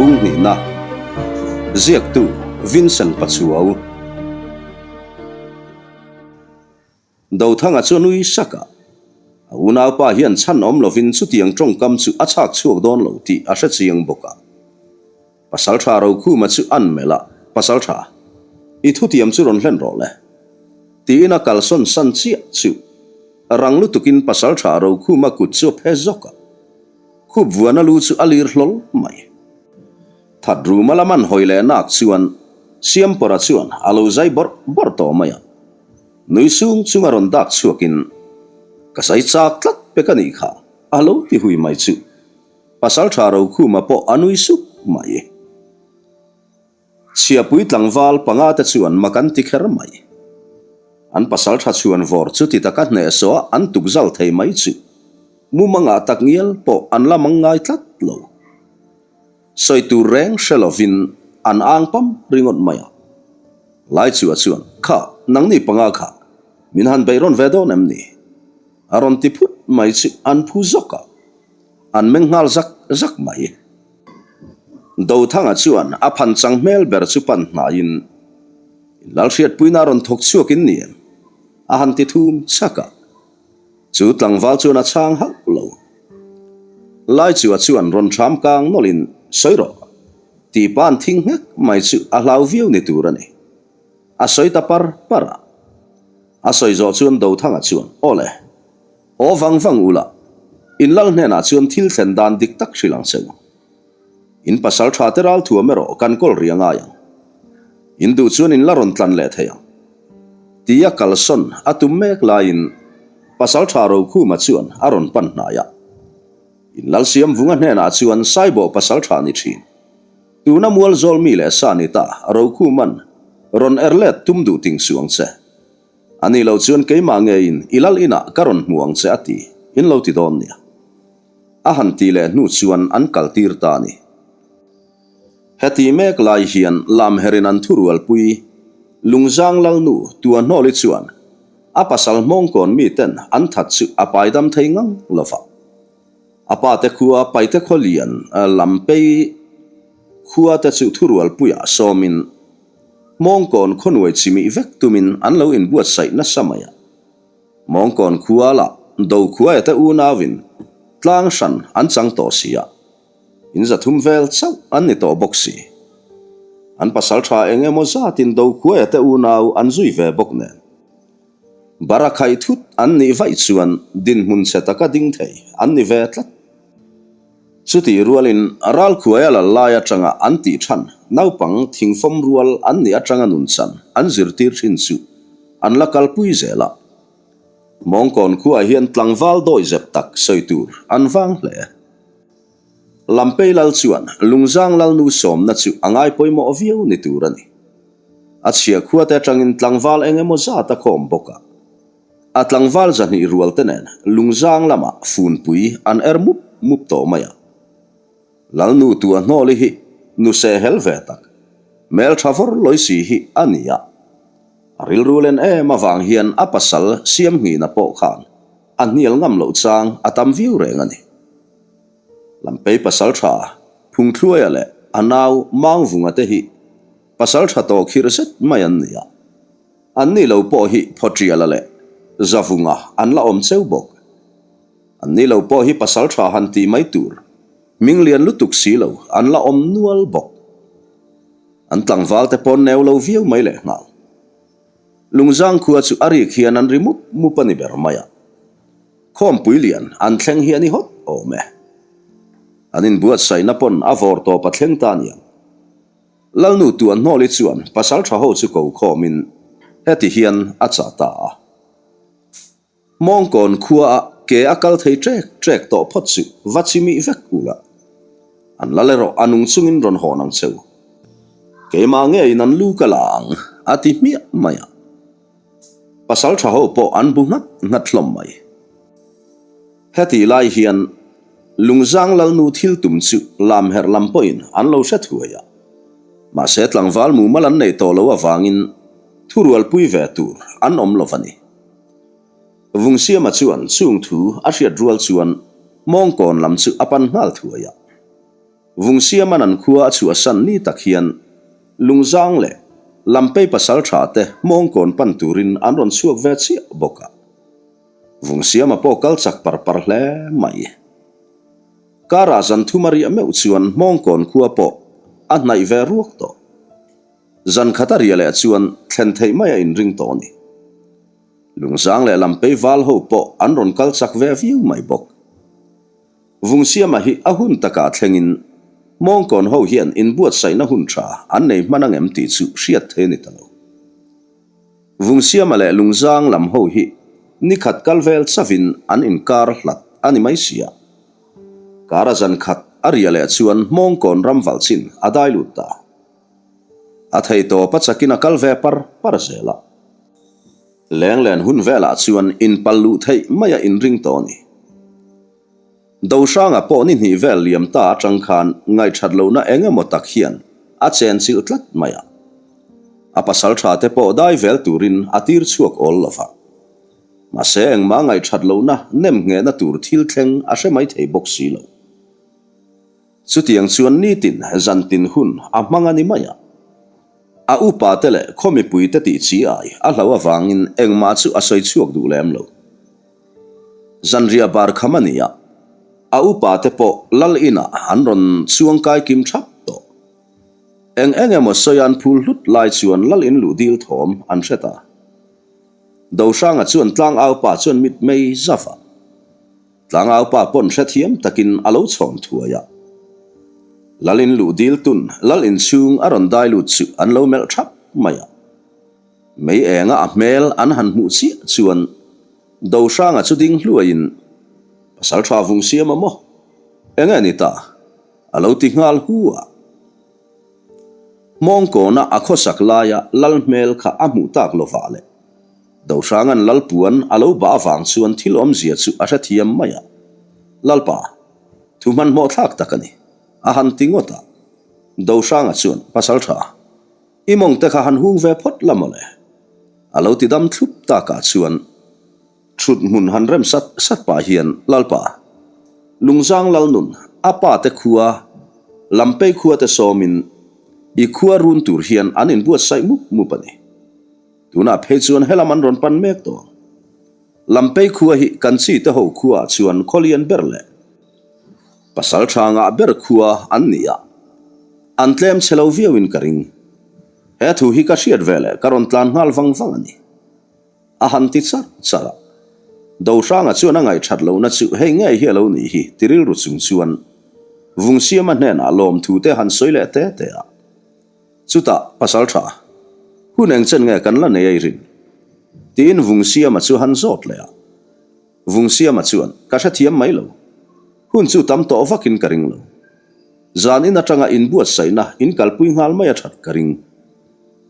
Bung hnihna Ziaktu Vincent Pachuau Dothanga chu a nui sak a, a unaupa hian chhan awm lovin chutiang tawngkam chu a chhak chhuak dawn lo tih a hre chiang bawk a. Pasaltha Rokhuma chu an melh a, Pasaltha, i thutiam chu rawn hlen rawh le. Tiin a kalsawn san chiah chu rang lutukin Pasaltha Rokhuma kut chu a phe zawk a, khup vuana lu chu a lir hlawl mai. That ruma lam an hawi leh nak chuan Siampawra chuan a lo zai bawrh bawrh tawh mai a, nui sung chunga rawn dak chhuakin, Ka zai chak tlat pek a nih kha, a lo ti hui mai chu. Pasalṭha Rokhuma pawh a nui sup mai. Chhiapui tlangval panga te chuan mak an ti kher mai. An pasalṭha chhuan vawr chu ti taka hnehsawh an tukzal thei mai chu mumangah tak ngial pawh an la mang ngai tlat lo. Sawi tur reng hre lovin an ang pam ringawt mai a. Laichua chuan, Kha, nangni panga kha, min han beih rawn ve dawn em ni? A rawn ti phut mai chu an phu zawk a. An meng nghal zak zak mai. Dothanga chuan a phan chang hmel ber chu pan hnaiin, In Lalhriatpuina rawn thawk chhuak in ni em? a han ti thum chak a. Chu tlangval chuan a chhang hauh lo. Laichua chuan rawn hram kang nawlhin, Sawi rawh, tih pa an thing nghek mai chu a hlau viau ni tur a ni. A sawi ta par par a. A sawi zawh chuan Dothanga chuan, Aw le. Aw vang vang ula, in lal hnenah chuan thil thlen dan dik tak hrilh ang che u. In pasal tha te ral thuam erawh kan kawl ri a ngai ang. In duh chuan in la rawn tlan leh thei ang. Tia kalsawn a tum mek laiin pasal tha Rokhuma chuan a rawn pan hnai a. In lal Siamvunga hnenah chuan Saibawh pasal tha ni thin. Tuna mual zawl mi leh sa ni ta Rokhuman rawn er let tum duh ting suh ang che. A nih loh chuan keimah ngeiin i lal inah ka rawn hmu ang che a ti, in lo ti dawn nia. A han ti leh hnu chuan an kal tir ta a ni. Heti mek lai hian Lamherin an thurualpui Lungzang Lalnu Tuahnawli chuan a pasal hmawngkawn miten an that chu a paidam thei ngang lo va. A pate khua Paite Khawlian Lampei khua te chu thurualpuiah sawmin Mawngkawn khawnuai chimih vek tumin an lo inbuatsaih nasa mai a. Mawngkawn khua lah do khuaia te unauin tlang hran an chang tawh si a, in zathum vel chauh an ni tawh bawk si. An pasal tha eng emaw zatin do khuaia te unau an zui ve bawk nen. Barakhaih thut an nih vaih chuan dinhmun chhe taka ding thei an ni ve tlat. Chutih rualin ralkhuaia lal lai atanga an tih than naupang thingfawm rual an nih atanga nunchan an zirtir thin chu an la kalpui zel a. Mawngkawn khuaah hian tlangval dawi zep tak sawi tur an vang hle. Lampei lal chuan Lungzang lalnu sawmna chu a ngai pawimawh viau ni tur a ni. A chhia khuate atangin tlangval eng emaw zat a khawm bawk a. A tlangval zahnih rual te nen Lungzang lamah funpui an er mup mup tawh mai a. Lalnu tua hnawli hi nu seh hel ve tak, hmel tha vawr lawi si hi a ni a. A rilru len em avang hian a pasal siam nghina pawh khan a hnial ngam loh chang a tam viau reng a ni. Lampei pasal tha Phungthluaia leh a nau Mangvunga te hi pasal tha tawh khirh zet mai an ni a. An ni lo pawh hi Phawṭiala leh Zavunga an la awm cheu bawk. An ni lo pawh hi pasal ṭha han tih mai tur hming lian lutuk si lo an la awm nual bawk. An tlangval te pawn neu lo viau mai leh nghal. Lungzang khua chu a rik hian an ri mup mup a ni ber mai a. Khawmpui lian an thleng hi a ni hawt awm e. An inbuatsaihna pawn a vawr tawp a thleng ta aniang. Lalnu Tuanhnawli chuan pasal tha ho chu ko khawmin heti hian a chah ta a. Mawngkawn khuaah ke a kal thei ṭek ṭek tawh phawt chu va chimih vek ula. An lal erawh a nung chungin rawn hawn ang che u. Keimah ngeiin an lu ka la ang, a ti hmiah mai a. Pasal tha ho pawh an bu nghat nghat hlawm mai. Hetih lai hian Lungzang Lalnu thil tum chu lamherh lam pawhin an lo hre thuai a. Mahse tlangval mumal an neih tawh loh avangin thurualpui ve tur an awm lo va ni. Vungsiama chuan chung thu a hriat rual chuan mawngkawn lam chu a pan nghal thuai a. Vungsiaman an khua a chhuahsan ni tak hian Lungzang leh Lampei pasaltha te Hmawngkawn pan turin an rawn chhuak ve chiah bawk a. Vungsiama pawh kal chak par par hle mai. Karah zan thum a riah meuh chuan Hmawngkawn khua pawh a hnaih ve ruak tawh. Zan khat a riah leh chuan thlen theih mai a inring tawh a ni. Lungzang leh Lampei val ho pawh an rawn kal chak ve viau mai bawk. Vungsiama hi a hun takah thlengin Hmawngkawn ho hian inbuatsaihna hun tha an nei hman angem tih chu hriat thei a ni ta lo. Vungsiama leh Lungzang lam ho hi nikhat kal vel chavin an inkar hlat a ni mai sia. Kara zan khat a ria leh chuan Hmawngkawn ram valchin a dai lut ta. A thei tawp a chakin a kal ve par par zel a. Lenglen hun velah chuan inpal luh theih mai a inring tawh a ni. Dohranga pawh ni hnih vel liam ta atang khan ngaihthat lohna eng emaw tak hian a chenchilh tlat mai a. A pasal tha te pawh dai vel turin a tir chhuak awl lo va. Mahse engmah ngaihthat lohna nem nghehna tur thil thleng a hre mai thei bawk si lo. Chutiang chuan nitin zantin hun a hmang a ni mai a. A upa te leh khaw mipui te tih chi ai a hlo avangin engmah chu a sawi chhuak duh lem lo. Zanriah bar kham a ni a, a upa te pawh lal inah an rawn chuang kai kim thap tawh. Eng eng emaw sawi an phul hlut lai chuan lal in luh dil thawm an hre ta. Dohranga chuan tlangau pa chuan mit mei zaf a, tlangau pa pawn hrethiam takin a lo chhawn thuai a. Lal in luh dil tun lal in chhung a rawn dai lut chu an lo melh thap mai a. Mei enga a hmel an han hmuh chiah chuan Dohranga chu ding hluaiin, Pasal tha vung siam a maw? Enge ni ta? A lo ti nghal hu a. Hmawngkawna a khawsak laia lal hmel kha a hmuh tak lovah le Dohranga'n Lalpuan a lo bah avang chuan thil awmzia chu a hrethiam mai a. Lalpa, thu hmanhmawh thlak tak a ni, a han ti ngawt a. Dohranga chuan, Pasal tha, I mawng te kha han hung ve phawt la mawle. A lo ti dam thlup takah chuan thut hmun han rem sat sat pah hian Lalpa, Lungzang Lalnun, a pa te khua, Lampei khua te sawmin i khua run tur hian an inbuatsaih mup mup a ni. Tunah phei chuan helam an rawn pan mek tawh ang. Lampei khua hi kan chi te ho khuaah chuan khawlian ber leh Pasal tha ngah ber khua an ni a, an tlem chhe lo viauin ka ring. He thu hi ka hriat ve leh ka rawn tlan nghal vang vang a ni. A han ti char char a. Dohranga chuan a ngaihthat lohna chu hei ngei hi a lo nih hi ti rilru chung chuan Vungsiama hnenah lawmthu te han sawi leh te te a. Chutah, Pasal tha, hun eng chen nge kan la nei a i rin? Tiin Vungsiama chu han zawt leh a. Vungsiama chuan, Ka hrethiam mai lo. Hun chu tam tawh vakin ka ring lo. Zan in atanga inbuatsaihna in kalpui nghal mai a that ka ring.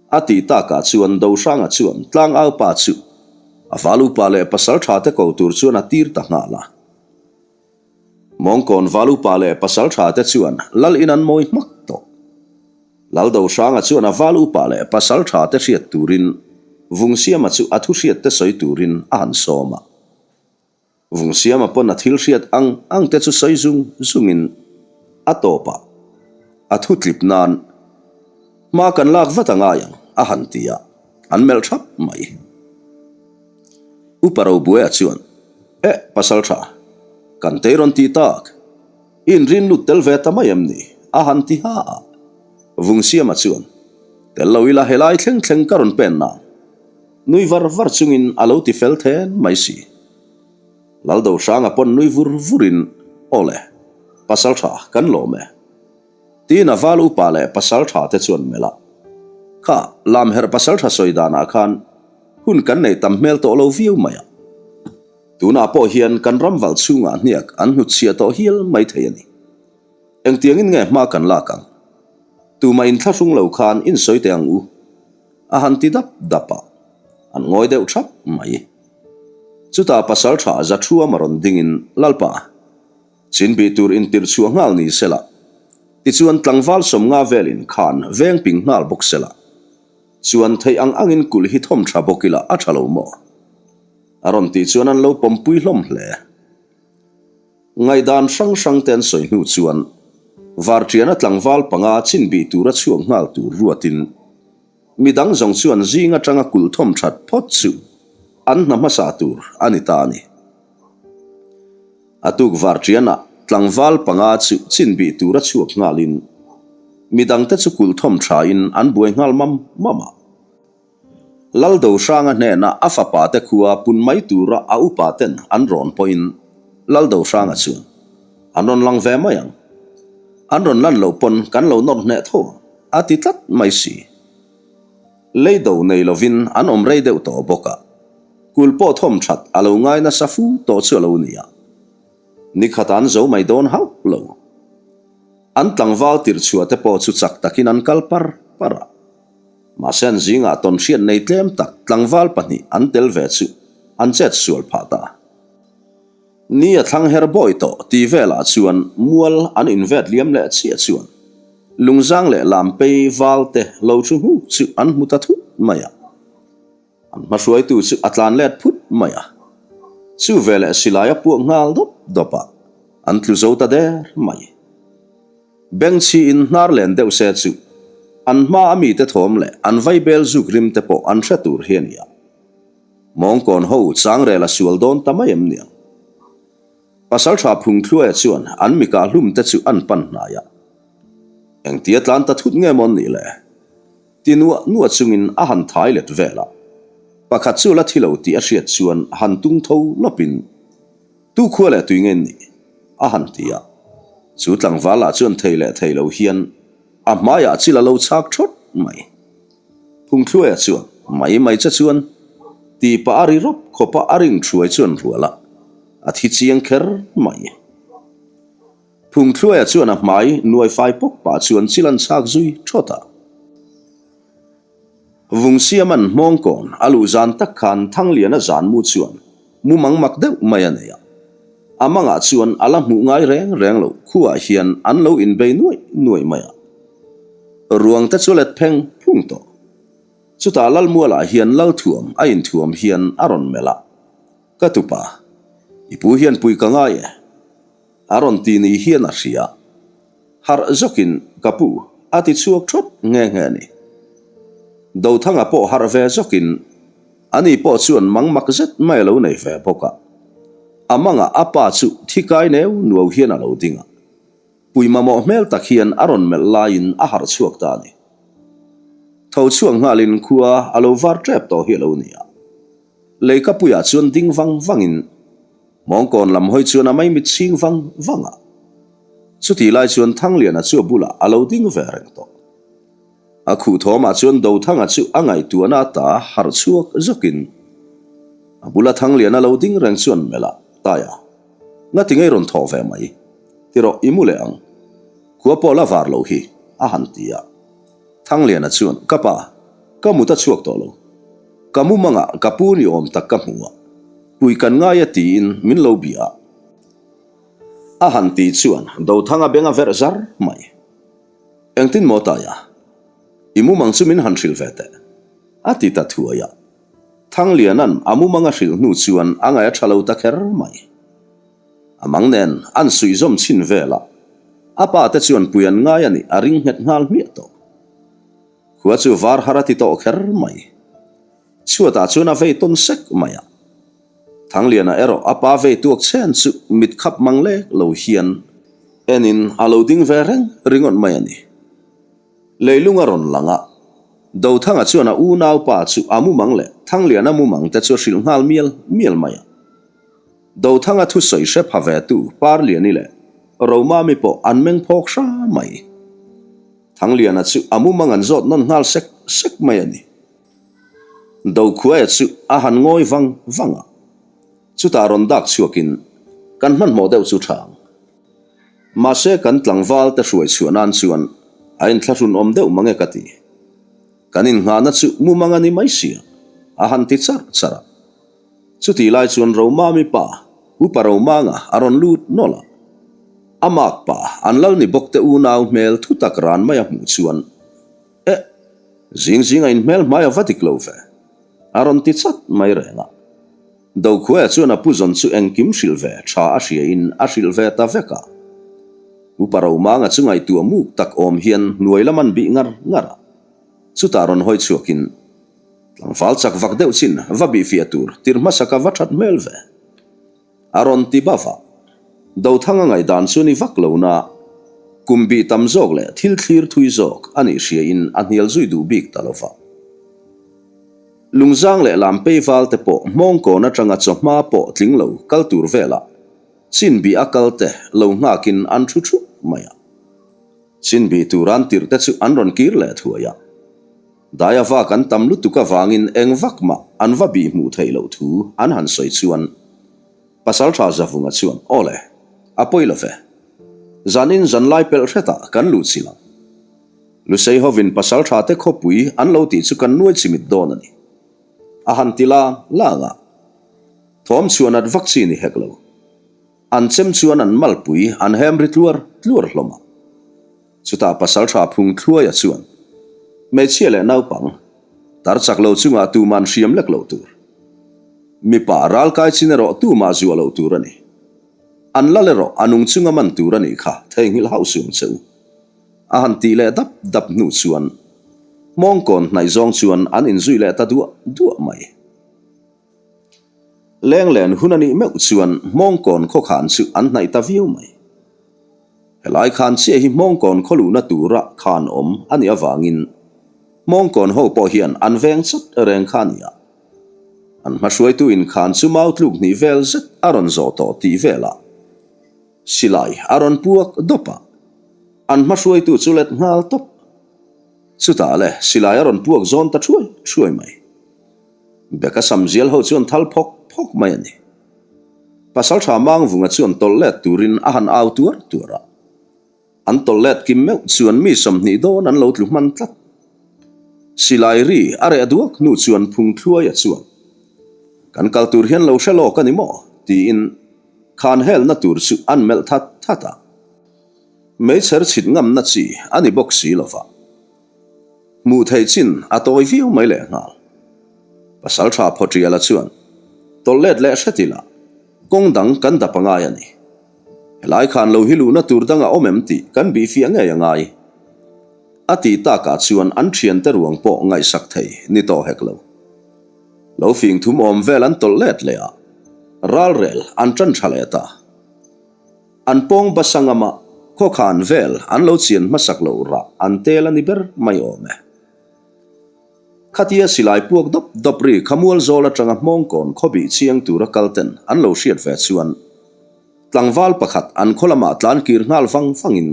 A tih takah chuan Dohranga chuan tlangau pa chu a val upa leh pasal tha te ko tur chuan a tir ta nghal a. Mawngkawn val upa leh pasal tha te chuan lal in an mawi hmak tawh. Lal Dohranga chuan a val upa leh pasal tha te hriat turin Vungsiama chu a thu hriat te sawi turin a han sawm a. Vungsiama pawn a thil hriat ang ang te chu sawi zung zungin a tawp a, a thu tlip nan hma kan lak vat a ngai ang a han ti a, an melh thap mai. Upa Robuaia chuan, Eh, pasal tha, kan tei rawn ti tak. I inrin lut tel ve ta mai em ni? A han ti ha a. Vungsiama chuan, Tel lo ila helai thleng thleng ka rawn pen nang. Nui var var chungin a lo ti fel then mai si. Laldohranga pawn nui vur vurin, Aw le, pasal tha kan lawm e. Tiin a val upa leh pasal tha te chuan melh a. Kha, Lamherh pasal tha sawi danah khan hun kan nei tam hmel tawh lo viau mai a. Tunah pawh hian kan ram val chhungah hniak an hnutchhiah tawh hial mai thei a ni. Engtiangin nge hma kan lak ang? Tumah inthlahrung lo khan insawi teh ang u. A han ti dap dap a, an ngawi deuh thap mai. Chutah pasal tha Zathuama rawn dingin, Lalpa, chinbih tur intirh chhuah nghal ni sela, tichuan tlangval sawmnga velin khan veng ping nghal bawk sela, chuan theih ang angin kulh hi thawm tha bawk ila a tha lo maw? A rawn tih chuan an lo pawmpui hlawm hle. Ngaihdan hrang hrang te an sawi hnu chuan. Varṭiana tlangval panga chinbih tura chhuak nghal tur ruatin midang zawng chuan zing aṭanga kulh thawm ṭhat phawt chu an hna hmasa tur a ni ta a ni. A tuk varṭianah tlangval panga chu chinbih tura chhuak nghalin midangte chu kulh thawm ṭhain an buai nghal mam mam a. Laldohranga hnena a fapa te khua pun mai tura a upa ten an rawn pawhin Laldohranga chuan, An rawn lang ve mai ang. An rawn lan loh pawn kan lo nawr hneh tho ang, a ti tlat mai si. Leido nei lovin an awm rei deuh tawh bawk a, kul pawh thawm that a lo ngai nasa fu tawh chu a lo ni a. Nikhat an zo mai dawn hauh lo. An tlangval tirhchhuah te pawh chu chak takin an kal par par a. Mahse an zingah tawnhriat nei tlem tak tlangval pahnih an tel ve chu an chet sual phah ta. Ni a thlang her bawi tawh tih velah chuan mual an invet liam leh chiah chuan lungzang leh lampei val te lo thu nghuk chu an hmu ta thut mai a. An hmahruaitu chu a tlan let phut mai a. Chu veleh silai a puak nghal dawp dawp a, an tlu zo ta der mai. Bengchhiin hnar len deuh se chu an hma a mite thawm leh an vaibel zuk rim te pawh an hre tur hi a ni a. Mawngkawn ho changrel a sual dawn ta mai em niang. Pasaltha Phungthluaia chuan an mikah hlum te chu an pan hnai a. Engtia tlan ta thut nge maw nih le? Ti nuah nuah chungin a han thai let vel a. Pakhat chu la thi lo tih a hriat chuan han tung tho lawpin Tu khua leh tui nge nih? a han ti a. Chu tlangval lah chuan thei leh thei lo hian a hmaiah chil a lo chhak thawt mai. Phungthluaia chuan mai mai che chuan tih pah a ri rawp khawpa a ring thuai chuan rual a, a thi chiang kher mai. Phungthluaia chuan a hmai nuai fai pawk pah chuan chil an chhak zui thawt a. Vungsiaman hmawngkawn a luh zan tak khan Thangliana zan mu chuan mumang mak deuh mai a nei a. A mangah chuan a la hmuh ngai reng reng loh khuaah hian an lo inbei nuaih nuaih mai a. Ruang te chu let pheng phung tawh. Chutah Lalmualah hian Lalthuam a inthuam hian a rawn melh a. Ka tupa, i pu hian pui ka ngai e. A rawn ti ni hian a hria. Harh zawkin ka pu a ti chhuak thawt nghe nghe a ni. Dothanga pawh harh ve zawkin ani pawh chuan mang mak zet mai a lo nei ve bawk a. A mangah a pa chu thi kai neu nuau hian a lo ding a. Pui mamawh hmel tak hian a rawn melh laiin a harh chhuak ta a ni. Tho chhuak nghalin khua a lo var tep tawh hi a lo ni a. Leikapuiah chuan ding vang vangin Mawngkawn lam hawi chuan a maimit chhing vang vang a. Chutih lai chuan Thangliana chu a bulah a lo ding ve reng tawh. A khuh thawmah chuan Dothanga chu a ngaihtuahna ata harh chhuak zawkin a bula Thangliana lo ding reng chuan melh a, Taia, ngati ngei rawn thawh ve mai? Ti rawh, i mu leh ang. Khua pawh la var lo hi, a han ti a. Thangliana chuan, Ka pa, ka mut a chhuak tawh lo. Ka mumangah ka pu ni awm tak ka hmu a. Pui kan ngai a tiin min lo bia a. A han tih chuan Dothanga beng a verh zar mai. Engtin maw Taia? I mumang chu min han hrilh ve teh. A ti ta thuai a. Thangliana'n a mumang a hrilh hnu chuan a ngaih a tha lo ta kher mai. A mang nen an suihzawm chhin vel a. A pa te chuan pui an ngai a nih a ring nghet nghal hmiah tawh. Khua chu var har a ti tawh kher mai. Chhuatah chuan a vei tawn sek mai a. Thangliana erawh a pa vei tuak chhen chu mit khap mang lek lo hian enin a lo ding ve reng ringawt mai a ni. Leilung a rawn lang a, Dothanga chuan a unaupa chu a mumang leh Thangliana mumang te chu a hrilh nghal mial mial mai a. Dothanga thusawi hre pha ve tu Parliani leh Romami pawh an meng phawk hra mai. Thangliana chu a mumang an zawt nawn nghal sek sek mai a ni. Dokhuaia chu a han ngawi vang vang a, chutah rawn dak chhuakin, Kan hmanhmawh deuh chu tha ang. Mahse kan tlangval te hruai chhuah nan chuan a inthlahrun awm deuh mang e ka ti. Kan innghahna chu mumang a ni mai sia, a han ti charh charh a. Chutih lai chuan Romami pa, Upa Romanga a rawn lut nawlh a. A mak pa, an lal ni bawk te unau hmel thutak ran mai a hmuh chuan, Eh! Zing zing a inhmel hmai a va dik lo ve. A rawn ti chat mai reng a. Dokhuaia chuan a pu zawn chu engkim hrilh ve tha a hria in a hrilh ve ta vek a. Upa Romanga chu ngaihtuah muk tak awm hian hnuai lam an bih ngar ngar a. Chutah rawn hawi chhuakin, Tlangval chak vak deuh chin va bih fiah tur tir hmasaka va that hmel ve. A rawn ti bava. Dothanga ngaihdan chu ni vak lo na, kum bih tam zawk leh thil thlir thui zawk a nih hriain a hnial zui duh bik ta lo va. Lungzang leh Lampei val te pawh hmawngkawn atanga chawhma pawh tling lo kal tur velah chin bih a kal te lo nghakin an thu thup mai a. Chin bih tur an tirh te chu an rawn kir leh thuai a. Daia vak an tam lutuk avangin eng vak mah an va bih hmuh theih loh thu an han sawi chuan Pasaltha Zavunga chuan, Aw le, a pawi lo ve. Zanin zanlai pelh hretah kan luh chilh ang. Lusei hovin Pasaltha te khawpui an lo tih chu kan nuai chimit dawn a ni. A han ti la lang a, thawm chhuan at vak chi ni hek lo. An chem chuan an malpui an hem ri tluar tluar hlawm a. Chutah Pasaltha Phung Thluaia chuan, Hmeichhia leh naupang, tar chak lo chungah tuman hriam lek loh tur. Mipa ral kai chin erawh tumah zuah loh tur a ni. An lal erawh a nung chunga man tur a nih kha theihnghilh hauh suang che u. A han tih leh dap dap hnu chuan Hmawngkawn hnaih zawng chuan an inzui leh ta duah duah mai. Lenglen hun a nih meuh chuan Hmawngkawn khawkhan chu an hnaih ta viau mai. Helai khan chiah hi Hmawngkawn khaw luhna tura khan awm a nih avangin Hmawngkawn ho pawh hian an veng chat reng kha a ni a. An hmahruaitu inkhan chu mau tluk hnih vel zet a rawn zawh tawh tih velah silai a rawn puak dawp a, an hmahruaitu chu let nghal tawp. Chutah le silai a rawn puak zawn ta thuai thuai mai. Beka sam zial ho chuan thal phawk phawk mai a ni. Pasaltha Mangvunga chuan tawlh let turin a han au tuar tuar a. An tawlh let kim meuh chuan mi 20 dawn an lo tlu hman tlat. Silai ri a reh duak hnu chuan Phung Thluaia chuan, Kan kal tur hian lo hre lawk a ni maw? tiin khan helna tur chu an melh that that a. Meichher chhit ngamna chi a ni bawk si lova. Hmuh theih chin a tawi viau mai leh nghal. Pasaltha Phawtiala chuan, Tawlh let leh hret ila, kawng dang kan dap a ngai a ni. Helai khan lo hi luhna tur dang a awm em tih kan bih fiah ngei a ngai. A tih takah chuan an thiante ruang pawh ngaihsak thei ni tawh hek lo. Lo fing thum awm vel an tawlh let leh a, ralrel an tan tha leh ta. An pawng basa ngama khawkhan vel an lo chian hmasak loh rah an tel a ni ber mai awm e. Khatia silai puak dawp dawp ri khamual zawl atanga hmawngkawn khawbih chiang tura kal ten an lo hriat ve chuan tlangval pakhat an khaw lamah tlan kir nghal vang vangin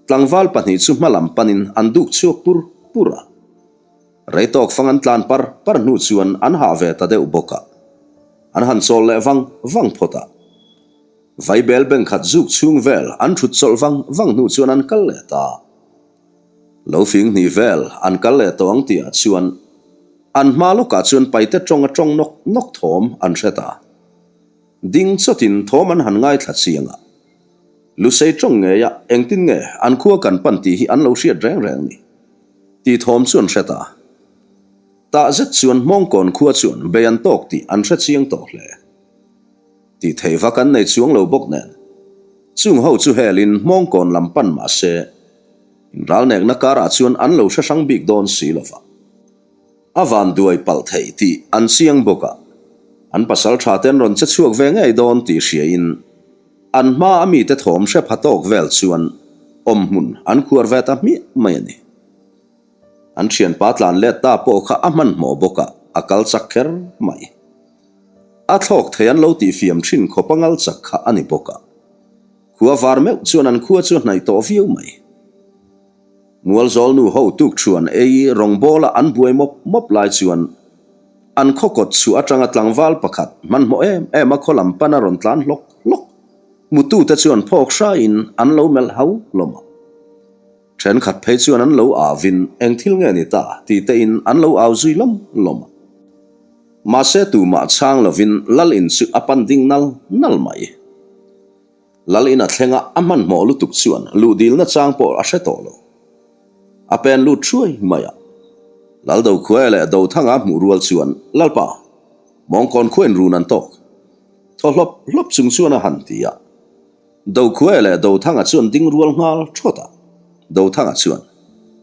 tlangval pahnih chu hma lam panin an duk chhuak pur pur a. Rei tawk fang an tlan par par hnu chuan an hah ve ta deuh bawk a, an han chawl leh vang vang phawt a. Vaibel beng khat zuk chhung vel an thut chawlh vang vang hnu chuan an kal leh ta. Lo fing hnih vel an kal leh tawh ang tihah chuan an hma lawkah chuan paite tawng a tawng nawk nawk thawm an hre ta. Ding chawtin thawm an han ngaithla chiang a. Lusei tawng ngeia engtin nge an khua kan pan tih hi an lo hriat reng reng ni tih thawm chu an hre ta. Tah zet chuan Hmawngkawn khua chuan bei an tawk tih an hre chiang tawh hle. Tih theih vak an nei chuang lo bawk nen. Chung ho chu helin Hmawngkawn lam pan mah se, inralnekna karah chuan an lo hre hrang bik dawn si lo va. A van duai palh theih tih an chiang bawk a, an pasal tha te an rawn che chhuak ve ngei dawn tih hriain an hma a mite thawm hre pha tawk vel chuan awmhmun an khuar ve ta hmiah mai a ni. An thianpa tlan let ta pawh kha a hmanhmawh bawk a, a kal chak kher mai. A thlawk thei an lo tihfiam thin khawp a ngal chak kha a ni bawk a. Khua var meuh chuan an khua chu a hnaih tawh viau mai. Mualzawl nu ho tuk thuan ei rawngbawla an buai mawp mawp lai chuan an khaw kawt chhuah atanga tlangval pakhat hmanhmawh em em a khaw lam pan a rawn tlan hlawk hlawk. Mutute chuan phawk hraiin an lo melh hau hlawm a. Thenkhat phei chuan an lo auvin eng thil nge ni ta ti tein an lo au zui lawm lawm a. Mahse tumah chhang lovin Lal in chu a pan ding nal nal mai. Lal in a thleng a, a hmanhmawh lutuk chuan luh dilna chang pawh a hre tawh lo. A pen lut thuai mai a. Lal Dokhuaia leh Dothanga hmuh rual chuan, Lalpa, mawngkawn khuain run an tawk. Thaw hlawp hlawp chung chuan a han ti a. Dokhuaia leh Dothanga chuan ding rual nghal thawt a. Dothanga chuan,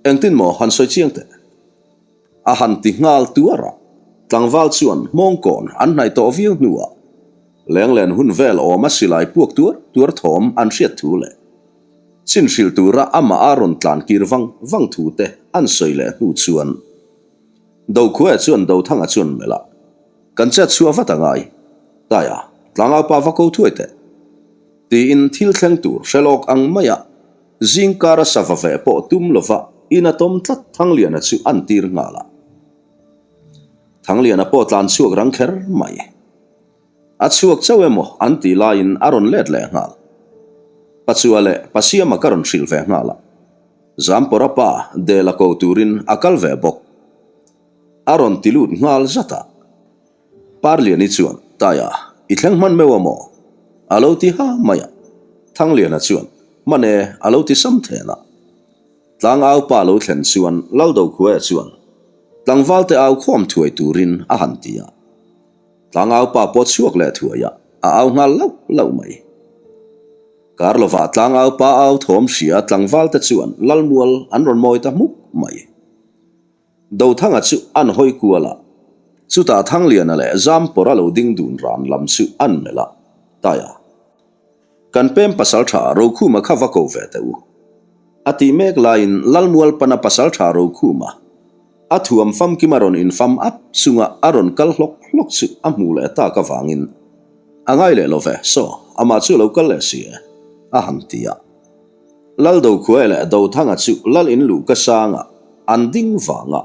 Engtin maw han sawi chiang teh? A han ti nghal tuar a. Tlangval chuan hmawngkawn an hnaih tawh viau hnuah lenglen hun vel awma silai puak tuar tuar thawm an hriat thu leh chin hrilh tura amah a rawn tlan kir vang vang thu te an sawi leh hnu chuan Dokhuaia chuan Dothanga chuan melh a, Kan chet chhuah vat a ngai. Taia, tlangaupa va ko thuai teh. Tiin thil thleng tur hre lawk ang maia zingkara sava ve pawh tum lova in a tawm tlat Thangliana chu an tir nghal a. Thangliana pawh tlan chhuak rang kher mai. A chhuak chauh emaw an tih laiin a rawn let leh nghal. Pachua leh Pasiama ka rawn hrilh ve nghal a. Zampawra pa Dela ko turin a kal ve bawk. A rawn ti lut nghal zat a. Parliani chuan, Taia, i thleng hman meuh a maw? A lo ti ha mai a. Thangliana chuan, Hman e, a lo ti sam then a. Tlangau pa lo thlen chuan Laldokhuaia chuan tlangvalte au khawm thuai turin a han ti a. Tlangau pa pawh chhuak leh thuai a, a au nghal lauh lauh mai. Kar lovah tlangau pa au thawm hria tlangvalte chuan Lalmual an rawn mawi ta hmuk mai. Dothanga chu an hawi kual a, chutah Thangliana leh Zampawra lo ding dun ran lam chu an melh a, Taia, kan pem pasaltha Rokhuma kha va ko ve teh u. A tih mek laiin Lalmual pana pasaltha Rokhuma a thuam famkima rawn infam ap chunga a rawn kal hlawk hlawk chu a hmuh leh tak avangin a ngai leh lo ve, saw, amah chu a lo kal leh si e, a han ti a. Lal Dokhuaia leh Dothanga chu Lal in luh ka sangah an ding vang a,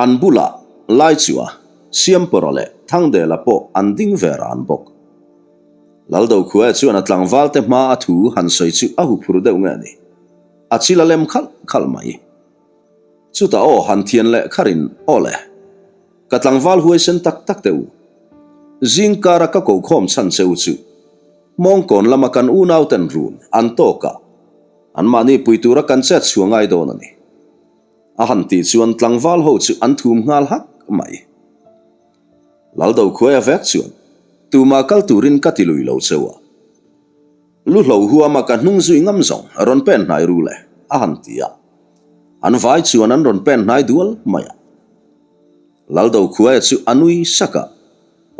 an bulah Laichua, Siampawra leh Thangdela pawh an ding ve ran bawk. Lal Dokhuaia chuan a tlangvalte hma a thu han sawi chu a huphur deuh nge ni, a chil a lem khalh khalh mai. Chutah aw han thian leh kharin aw le, ka tlangval huaisen tak tak teh u. Zingkara ka kokhawm chhan che u chu Mawngkawn lama kan unauten run an tawk a, anmahni pui tura kan chet chhuah ngai dawn a ni. A han tih chuan tlangval ho chu an thum nghal hak mai. Laldokhuaia vek chuan, Tumah kal turin ka ti lui lo cheu a. Lu hlo huama ka hnung zui ngam zawng rawn pen hnai ru le, a han ti a. An vai chuan an rawn pen hnai dual mai a. Laldokhuaia chu a nui sak a,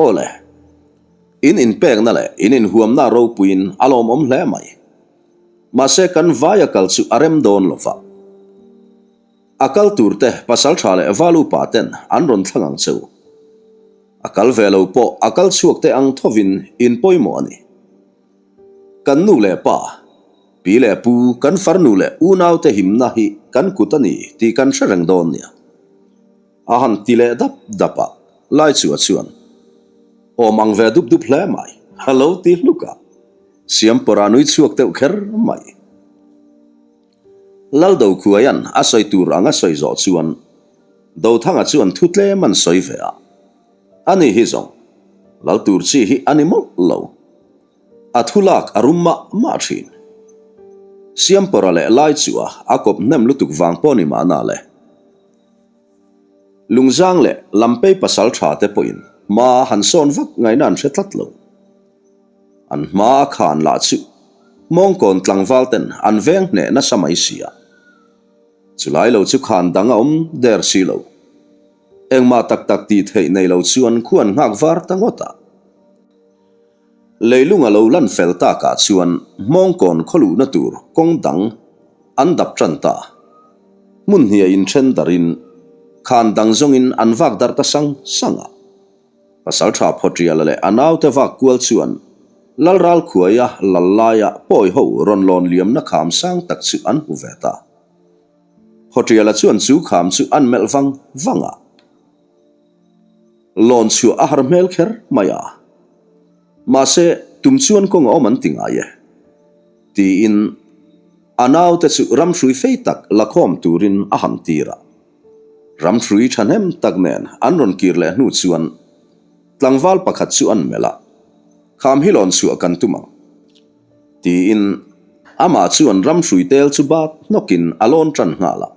Aw le. In inpekna leh in inhuamna ropuiin a lawmawm hle mai. Mahse kan vaia kal chu a rem dawn lo va. A kal turte pasal tha leh val upa ten an rawn thlang ang che u. A kal ve lo pawh a kal chhuak te ang thovin in pawimawh a ni. Kan nu leh pa, pi leh pu, kan farnu leh unaute himna hi kan kut a ni tih kan hre reng dawn nia. A han ti leh dap dap a, Laichua chuan, Awm ang ve dup dup hle mai, a lo ti hluk a, Siampawra nui chhuak deuh kher mai. Laldokhuaia'n a sawi tur ang a sawi zawh chuan Dothanga chuan thu tlem an sawi ve a, Ani hi zawng, Lal tur chi hi a ni mawlh lo. A thu lak a rum mah mah thin. Siampawra leh Laichua a kawp hnem lutuk vang pawh ni mahna le. Lungzang leh Lampei pasal tha te pawhin hma han sawn vak ngaihna an hre tlat lo. An hma a khan lah chu Hmawngkawn tlangval ten an veng hneh nasa mai si a. Chulai lo chu khan dang a awm der si lo. Engmah tak tak tih theih nei lo chuan khu an nghak var ta ngawt a. Leilung a lo lan fel takah chuan Hmawngkawn khawluhna tur kawng dang an dap tan ta. Hmun hniah inthen darhin khan dang zawngin an vak darh ta sang sang a. Pasaltha Phawtiala leh a naute vak kual chuan Lalral khuaia lal laia pawi ho rawn lawn liamna kham sang tak chu an hmu ve ta. Phawtiala chuan chu kham chu an melh vang vang a. Lawn chhuah a har hmel kher mai a. Mahse, tum chuan kawng a awm an ti ngai e. Tiin a naute chu ramhrui fei tak la khawm turin a han tir a. Ramhrui thahnem tak nen an rawn kir leh hnu chuan tlangval pakhat chu an melh a, Kham hi lawn chhuah kan tum ang. Tiin amah chuan ramhrui tel chu bat hnawkin a lawn tan nghal a.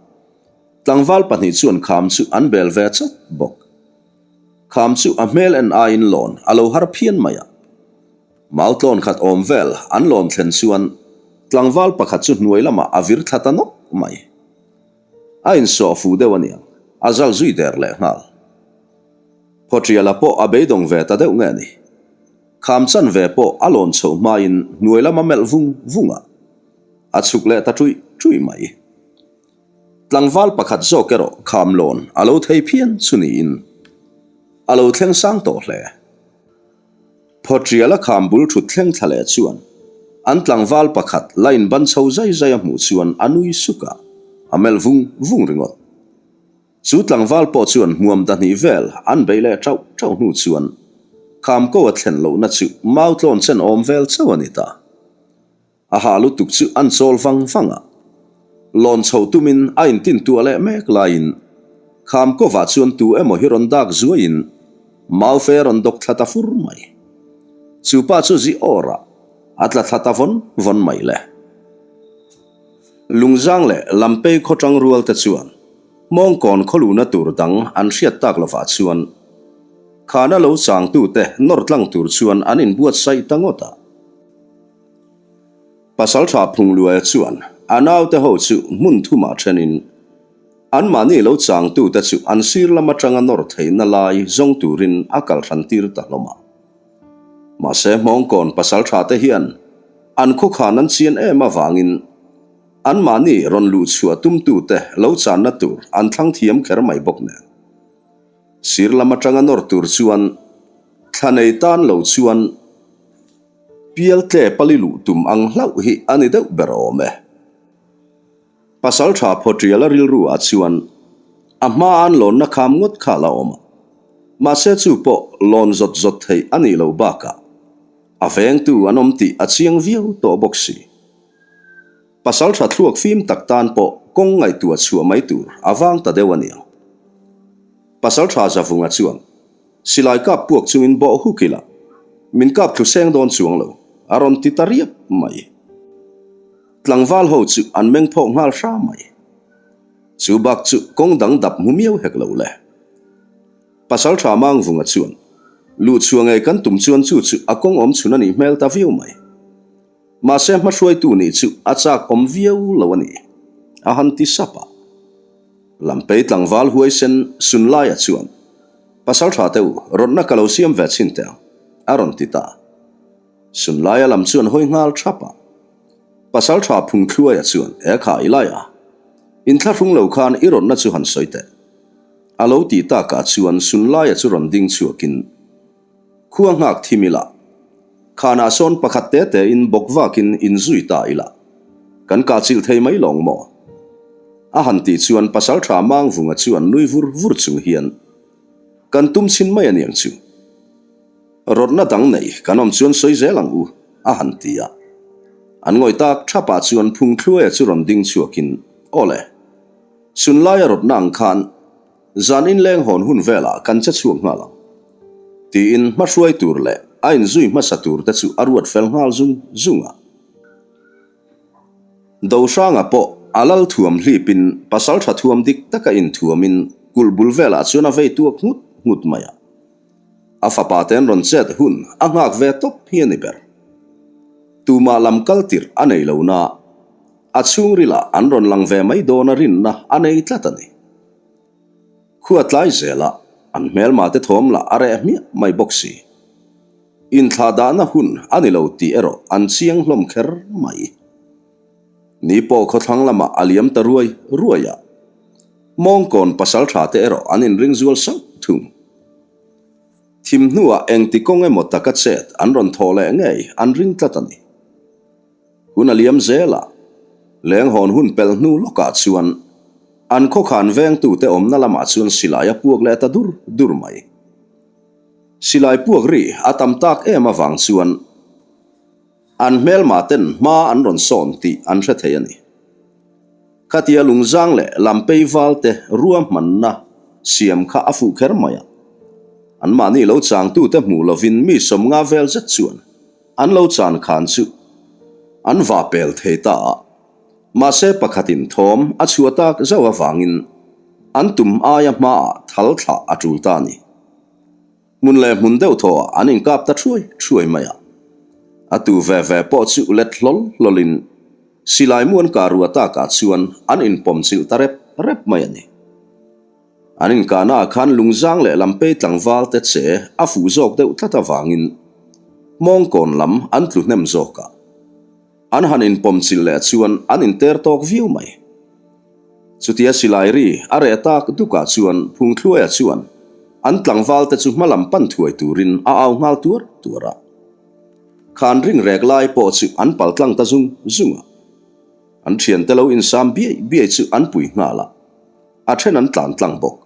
Tlangval pahnih chuan kham chu an bel ve chat bawk. Kham chu a hmel en aiin lawn a lo har phian mai a. Mau tlawn khat awm vel an lawn thlen chuan tlangval pakhat chu hnuai lamah a vir thla ta nawk mai. A insawh fu deuh aniang, a zal zui der leh nghal. Phawṭiala pawh a beidawng ve ta deuh nge ni. Kham chan ve pawh a lawn chhoh hmain hnuai lam a melh vung vung a, a chhuk leh ta ṭuih ṭuih mai. Tlangval pakhat zawk erawh kham lawn a lo thei phian chu niin a lo thleng sang tawh hle. Phawṭiala kham bul ṭhut thleng thla leh chuan an tlangval pakhat la inban chho zai zai a hmuh chuan a nui suk a, a melh vung vung ringawt. Chu tlangval pawh chuan hmuam dahnih vel an beih leh ṭauh ṭauh hnu chuan kham ko a thlen lohna chu mau tlawn chen awm vel chauh a ni ta. A ha lutuk chu an chawl vang vang a, lawn chho tumin a intintuah leh mek laiin kham kovah chuan tu emaw hi rawn dak zuaiin Maufe a rawn dawk thla ta fur mai. Chu pa chu zi awr a, a tla thla ta vawn vawn mai le. Lungzang leh Lampei khawchang rual te chuan Hmawngkawn khawluhna tur dang an hriat tak lovah chuan khana lo changtute nawr tlang tur chuan an inbuatsaih ta ngawt a. Pasaltha Phungluaia chuan a naute ho chu hmun thumah thenin anmahni lo changtute chu an sir lam atanga nawr theihna lai zawng turin a kal hran tir ta hlawm a. Mahse Hmawngkawn pasaltha te hian an khawkhan an chian em avangin anmahni rawn luhchhuah tumtute lo channa tur an thlang thiam kher mai bawk nen. Sir lam atanga nawr tur chuan thla nei tan lo chuan Pialtle pali luh tum ang hlauh hi a ni deuh ber awm e. Pasaltha Phawṭiala rilru ah chuan a hma an lawnna kham ngawt kha la awm a, mahse chu pawh lawn zawt zawt theih a nih loh bakah a vengtu an awm tih a chiang viau tawh bawk si. Pasaltha thluak fim tak tan pawh kawng ngaihtuah chhuah mai tur a vang ta deuh a niang. Pasaltha Zavunga chuan Silai kap puak chungin bawh huk ila, min kap thlu seng dawn chuang lo, a rawn ti ta riap mai. Tlangval ho chu an meng phawk nghal hra mai. Chu bak chu kawng dang dap hmu miau hek lo le. Pasaltha Mangvunga chuan, Luhchhuah ngei kan tum chuan chu chu a kawng awm chhun a nih hmel ta viau mai. Mahse hmahruaitu nih chu a chak awm viau lo a ni, a han ti sap a. Lampei tlangval huaisen Sunlaia chuan, Pasal tha teh u, rawtna ka lo siam ve chhin teh ang, a rawn ti ta. Sunlaia lam chuan hawi nghal thap a. Pasal tha Phungthluaia chuan, E kha i lai a, inthlahrung lo khan i rawtna chu han sawi teh. A lo tih takah chuan Sunlaia chu rawn ding chhuakin, Khua nghak thim ila, khanah sawn pakhat te te in bawk vakin in zui ta ila, kan kah chilh thei mai lawng maw? A han tih chuan Pasaltha Mangvunga chuan nui vur vur chung hian, Kan tum chhin mai aniang chu. Rawtna dang nei kan awm chuan sawi zel ang u, a han ti a. An ngawih tak thapah chuan Phungthluaia chu rawn ding chhuakin, Awle, Sunlaia rawtna ang khan, Zan inleng hawn hun velah kan che chhuak nghal ang, tiin hmahruai tur leh a inzui hmasa tur te chu a ruat fel nghal zung zung a. Dohranga pawh a lal thuam hlipin pasaltha thuam dik taka inthuamin kulh bul velah chuan a vei tuak nghut nghut mai a. A fapa te an rawn chet hun a nghak ve tawp hi a ni ber. Tumah lam kal tirh a nei lo na, a chhungrilah an rawn lang ve mai dawn a rinna a nei tlat a ni. Khua tlai zelah an hmelma te thawm lah a reh hmiah mai bawk si. Inthlah dahna hun a ni lo tih erawh an chiang hlawm kher mai. Ni pawh khawthlang lamah a liam ta ruai ruai a, Mawngkawn pasaltha te erawh an inring zual sauh thung. Thim hnuah engti kawng emaw taka chet an rawn thawh leh ngei an ring tlat a ni. Hun a liam zel a, leng hawn hun pelh hnu lawkah chuan an khawkhan vengtute awmna lamah chuan silai a puak leh ta dur dur mai. Silai puak ri a tam tak em avang chuan an hmelma ten hma an rawn sawn tih an hre thei a ni. Khatia lungzang leh lampei valte ruahmanna siam kha a fuh kher mai a, anmahni lo changtute hmuh lovin mi sawmnga vel zet chuan An lo chan khan chu an va pel thei ta a, mahse pakhatin thawm a chhuah tak zauh avangin an tum aia hmaah thal thlah a tul ta a ni. Hmun leh hmun deuh thawhah an inkap ta thuai thuai mai a. A tu ve ve pawh chu let hlawl hlawlin silai mu an kah ruah takah chuan an inpawm chilh ta rep rep mai a ni. An inkahnaah khan lungzang leh lampei tlangval te che a fuh zawk deuh tlat avangin mawngkawn lam an tlu hnem zawk a. An han inpawm chilh leh chuan an inter tawk viau mai. Chutia silai ri a reh tak dukah chuan Phungthluaia chuan an tlangval te chu hma lam pan thuai turin a au nghal tuar tuar a. Khan ring rek lai pawh chu an pal tlang ta zung zung a. An thiante lo insam biai biai chu an pui nghal a, a then an tlan tlang bawk.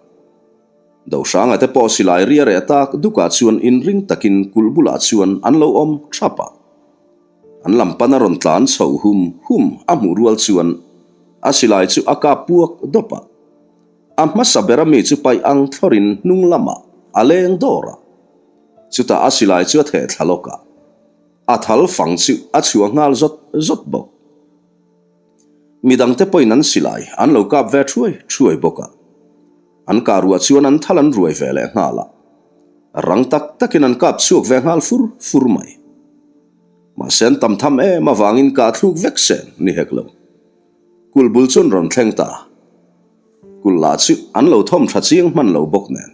Dohranga te pawh silai ri a reh tak dukah chuan inring takin kulh bulah chuan an lo awm thap a. An lam pan a rawn tlan chho hum hum a hmuh rual chuan a silai chu a kap puak dawp a. A hmasa ber ami chu paih ang thlawrin hnung lamah a leng dawr a. Chutah a silai chu a theh thla lawk a. A thal fang chu a chhuah nghal zawt zawt bawk. Midangte pawhin an silai an lo kap ve thuai thuai bawk a. An kah ruah chuan an thal an ruai ve leh nghal a. Rang tak takin an kap chhuak ve nghal fur fur mai. Mahse an tam tham em avangin kah thluk vek sen ni hek lo. Kulh bul chuan rawn thleng ta. Kulh lah chu an lo thawm tha chiang hman lo bawk nen.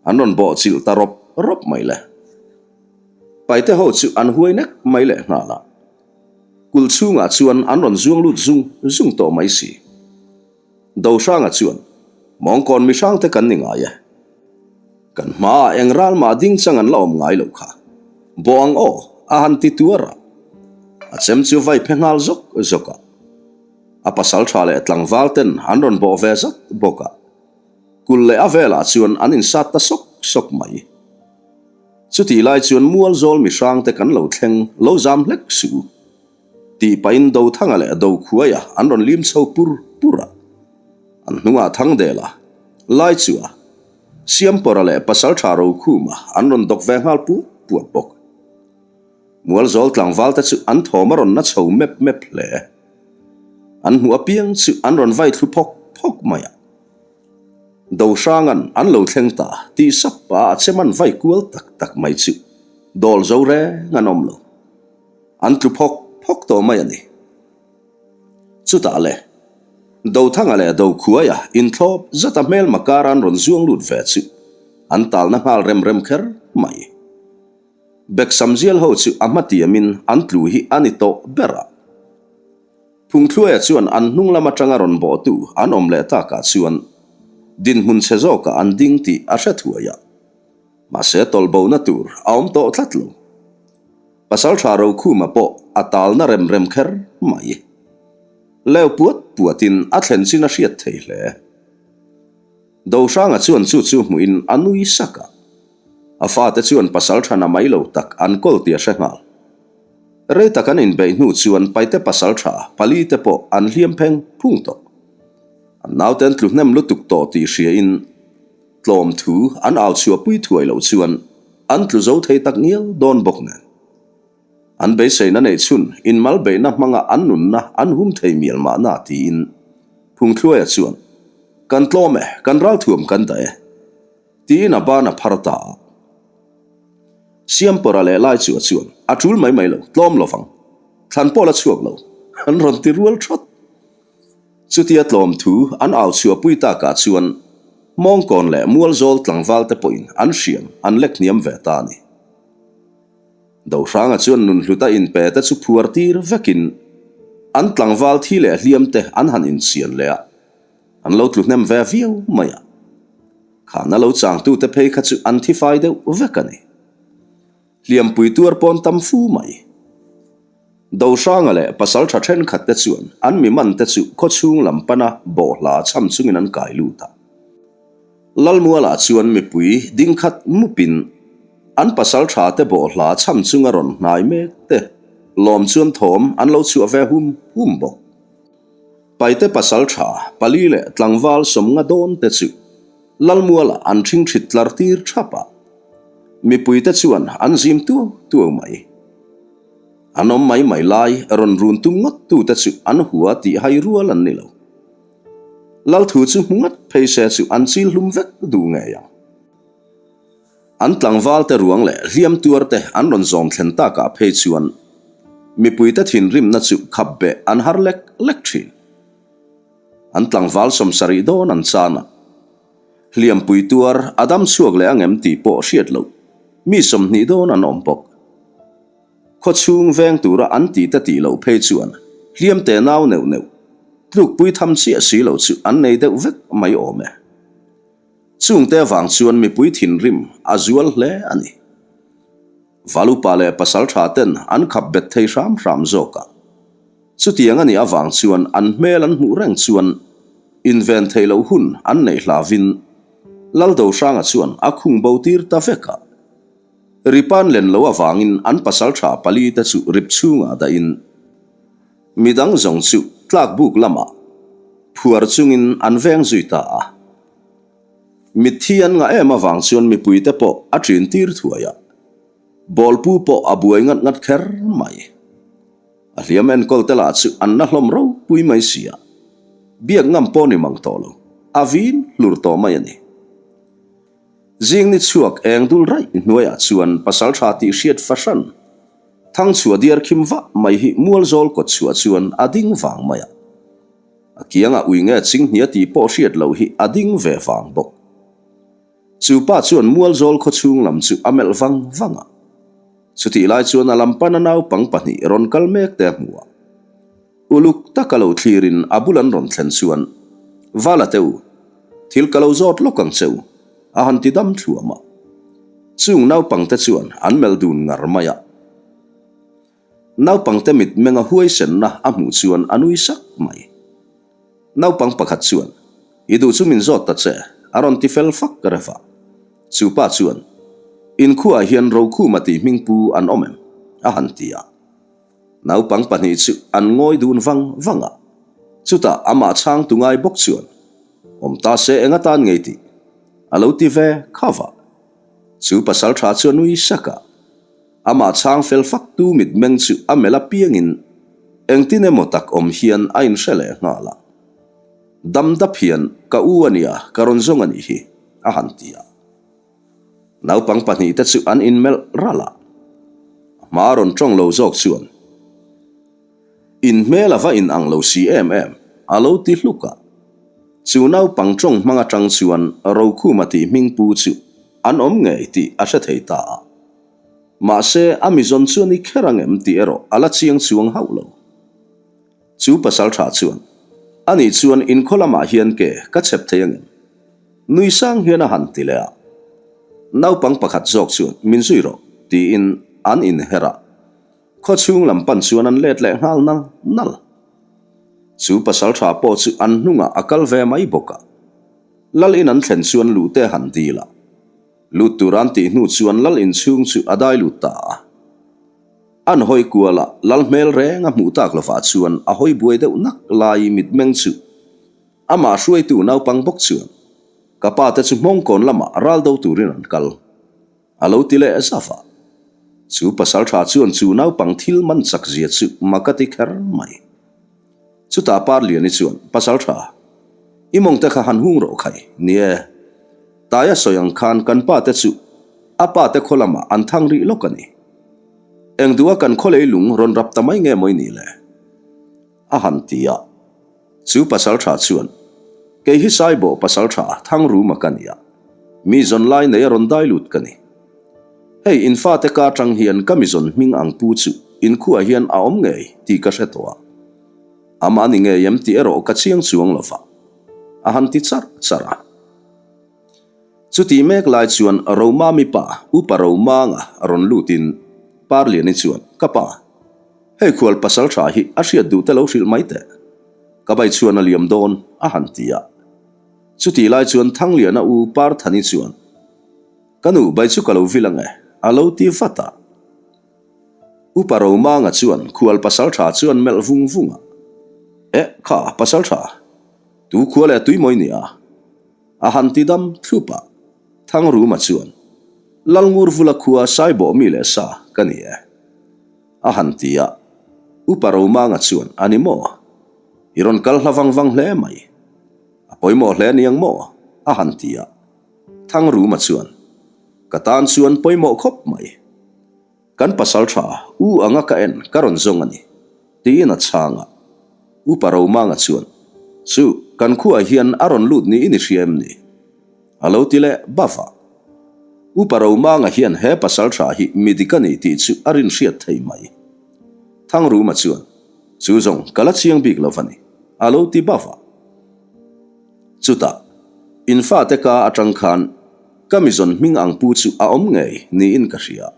An rawn bawh chilh ta rawp rawp mai le. Paite ho chu an huai nek mai leh nghal a. Kulh chhungah chuan an rawn zuang lut zung zung tawh mai si. Dohranga chuan, Mawngkawn mihrangte kan ni ngai e. Kan hmaah eng ral mah ding chang an la awm ngai lo kha. Bawh ang aw, a han ti tuar a. A chem chu vai phe nghal zawk zawk a. A pasal tha leh tlangval ten an rawn bawh ve zat bawk a. Kulh leh a velah chuan an insat ta sawk sawk mai. Chutih lai chuan Mualzawl mihrangte kan lo thleng lo zam hlek suh u. Tih pahin Dothanga leh Dokhuaia an rawn lim chho pur pur a. An hnungah Thangdela, Laichua, Siampawra leh Pasaltha Rokhuma an rawn dawk ve nghal puat puat bawk. Mualzawl tlangval te chu an thawm a rawn na chho mep mep hle. An hmuh apiang chu an rawn vai thlu phawk phawk mai a. Dohranga'n an lo thleng ta tih sap a a chem an vai kual tak tak mai chu dawl zo reng an awm lo. An tlu phawk phawk tawh mai a ni. Chutah le, Dothanga leh Dokhuaia inthlawp zata hmelma kara an rawn zuang lut ve chu an talna nghal rem rem kher mai. Beksam zial ho chu a hmatiamin an tlu hi a ni tawh ber a. Phungthluaia chuan an hnung lam atanga rawn bawhtu an awm leh takah chuan dinhmun chhe zawkah an ding tih a hre thuai a. Mahse tawlhbona tur a awm tawh tlat lo. Pasaltha Rokhuma pawh a talna rem rem kher mai. Leu puat puatin a thlen chin a hriat thei hle. Dohranga chuan chu chu hmuhin a nui sak a. A fate chuan pasal thana mai lo tak an kawl tih a hre nghal. Rei tak an inbeih hnu chuan Paite pasal tha pali te pawh an hliam pheng phung tawh. An naute an tlu hnem lutuk tawh tih hriain tlawm thu an au chhuahpui thuai loh chuan an tlu zo thei tak ngial dawn bawk nen. An beiseina neih chhun inmal beihna hmanga an nunna an hum thei mial mahna tiin Phungthluaia chuan, Kan tlawm e, kan ralthuam kan dah e. Tiin a ban a phar ta a. Siampawra leh Laichua chuan a tul mai mai lo, tlawm lo vang. Thlan pawh la chhuak lo, an rawn ti rual thawt. Chutia tlawm thu an au chhuahpui takah chuan Mawngkawn leh Mualzawl tlangval te pawhin an hriam an lek hniam ve ta a ni. Dohranga chuan nunhluta inpe te chu phuar tir vekin an tlangval thi leh hliam te an han inchian leh a. An lo tlu hnem ve viau mai a, khana lo changtute phei kha chu an thi fai deuh vek a ni. Hliampui tuar pawn tam fu mai. Dohranga leh pasaltha thenkhat te chuan an mi man te chu khawchhung lam pana bawhhla cham chungin an kai lut a. Lalmualah chuan mipui ding khat mupin an pasaltha te bawhhla cham chunga rawn hnai mek te lawm chuan thawm an lo chhuah ve hum hum bawk. Paite pasal tha pali leh tlangval sawmnga dawn te chu Lalmualah an ṭhingṭhit tlar tir ṭhap a, mipuite chuan an zim tuau tuau mai. An awm mai mai lai rawn run tum ngawt tute chu an hua tih hai rual an ni lo. Lalthu chu hmu ngat phei se chu an chil hlum vek duh ngei ang. An tlangvalte ruang leh hliam tuarte an rawn zawm thlen takah phei chuan. Mipuite thinrimna chu khap beh an har lek lek thin. An tlangval 70 dawn an chan a. Hliampui tuar a dam chhuak leh angem tih pawh hriat loh mi 20 dawn an awm bawk. Khaw chhung veng tura an tih te tih loh phei chuan hliam te nau neuh neuh, tlukpui tham chiah si lo chu an nei deuh vek mai awm e. Chungte avang chuan mipui thinrim a zual hle a ni. Valupa leh pasaltha ten an khap bet thei hram hram zawk a. Chutiang a nih avang chuan an hmel an hmuh reng chuan inven theih loh hun an neih hlavin Laldohranga chuan a khung bo tir ta vek a. Ripan len lo avangin an pasaltha pali te chu rip chhungah dahin midang zawng chu tlakbuk lamah phuar chungin an veng zui ta a. Mitthi an ngah em avang chuan mipuite pawh a ṭin tir thuai a, bawlpu pawh a buai ngat ngat kher mai. A hliam enkawl te lah chu an na hlawm ropui mai si a, biak ngam pawh ni mang tawh lo, a vin hlur tawh mai a ni. Zing ni chhuak eng dul raih hnuaiah chuan pasalṭha tih hriat fahran Thangchhuah diar khim vah mai hi mualzawl kawt chhuah chuan a ding vang mai a. A kiangah ui nge chinghnia tih pawh hriat loh hi a ding ve vang bawk. Chu pa chuan mualzawl khaw chhung lam chu a melh vang vang a. Chutih lai chuan a lam pana naupang pahnih rawn kal mek te a hmu a. Uluk taka lo thlirin a bul an rawn thlen chuan, Vala te u, thil ka lo zawt lawk ang che u, a han ti dam thluam a. Chung naupangte chuan an melh dun ngar mai a. Naupangte mitmenga huaisenna a hmuh chuan a nui sak mai. Naupang pakhat chuan, I duh chu min zawt ta che, a rawn ti fel fak reuh a. Chu pa chuan, In khuaah hian Rokhuma tih hming pu an awm em? a han ti a. Naupang pahnih chu an ngawi dun vang vang a. Chutah amah chhangtu ngai bawk chuan, Awm ta se eng atan ngei tih? a lo ti ve khauh a. Chu pasal tha chu a nui sak a. Amah chhang fel faktu mitmeng chu a melh apiangin engtin emaw tak awm hian a inhre leh nghal a. Dam dap hian ka u a nia, ka rawn zawng a nih hi, a han ti a. Naupang pahnihte chu an inmelh ralh a. A hma rawn tawng lo zawk chuan, In hmel a va in ang lo si em em, a lo ti hluk a. Chu naupang tawng hmang atang chuan Rokhuma tih hming pu chu an awm ngei tih a hre thei ta a. Mahse, a mizawn chu a ni kher ang em tih erawh a la chiang chuang hauh lo. Chu pasal tha chuan, Ani chuan inkhaw lamah hian ke ka chhep thei ang em? Nui sang hian a han ti leh a. Naupang pakhat zawk chuan, Min zui rawh, tiin an inher a. Khaw chhung lam pan chuan an let leh nghal nal nal. Chu pasal tha pawh chu an hnungah a kal ve mai bawk a. Lal in an thlen chuan luhte a han dil a. Lut tur an tih hnu chuan lal inchhung chu a dai lut ta a. An hawi kual a, lal hmel reng a hmuh tak lovah chuan a hawi buai deuh nak lai mitmeng chu amah hruaitu naupang bawk chuan ka pa te chu hmawngkawn lamah ral do turin an kal a lo ti leh zauh a. Chu pasal tha chuan chu naupang thil man chak zia chu mak a ti kher mai. Chutah Parliani chuan, Pasal tha, i mawngte kha han hung rawh khai, ni e. Taia sawi ang khan kan pa te chu a pa te khaw lamah an thang rih lawk a ni. Eng duha kan khaw lei lung rawn rap ta mai nge mawi ni le? A han ti a. Chu pasal tha chuan, Kei hi Saibawh pasal tha Thangruma ka ni a, mi zawn lai nei a rawn dai lut ka ni. Hei in fate ka atang hian ka mizawn hming ang pu chu in khuaah hian a awm ngei tih ka hre tawh a. Amah ni ngei em tih erawh ka chiang chuang lo va, a han ti charh charh a. Chutih mek lai chuan Romami pa Upa Romanga rawn lutin Parliani chuan, Ka pa, hei khual pasal tha hi a hriat duh te lo hrilh mai teh. Ka bai chuan a liam dawn, a han ti a. Chutih lai chuan Thangliana u Parthani chuan, Ka nu bai chu ka lo vil ang e, a lo ti vat a. Upa Romanga chuan khual pasaltha chuan melh vung vung a. Eh, kha, pasaltha, tu khua leh tui mawi nia? A han ti dam thlup a. Thangruma chuan, Lalngur vula khua Saibawh mi leh sa ka ni e, a han ti a. Upa Romanga chuan, A ni maw? I rawn kal hla vang vang hle mai. A pawimawh hle niang maw? a han ti a. Thangruma chuan, Ka tan chuan pawimawh khawp mai. Kan pasalṭha u anga ka en ka rawn zawng a ni, tiin a chhang a. Upa Romanga chuan, Chu, kan khuaah hian a rawn lut niin i hria em ni? A lo ti leh baf a. Upa Romanga hian he pasalṭha hi mi dik a ni tih chu a rin hriat thei mai. Thangruma chuan, Chu zawng ka la chiang bik lo va ni, a lo ti baf a. Chutah, in fate ka atang khan ka mizawn hming ang pu chu a awm ngei niin ka hria.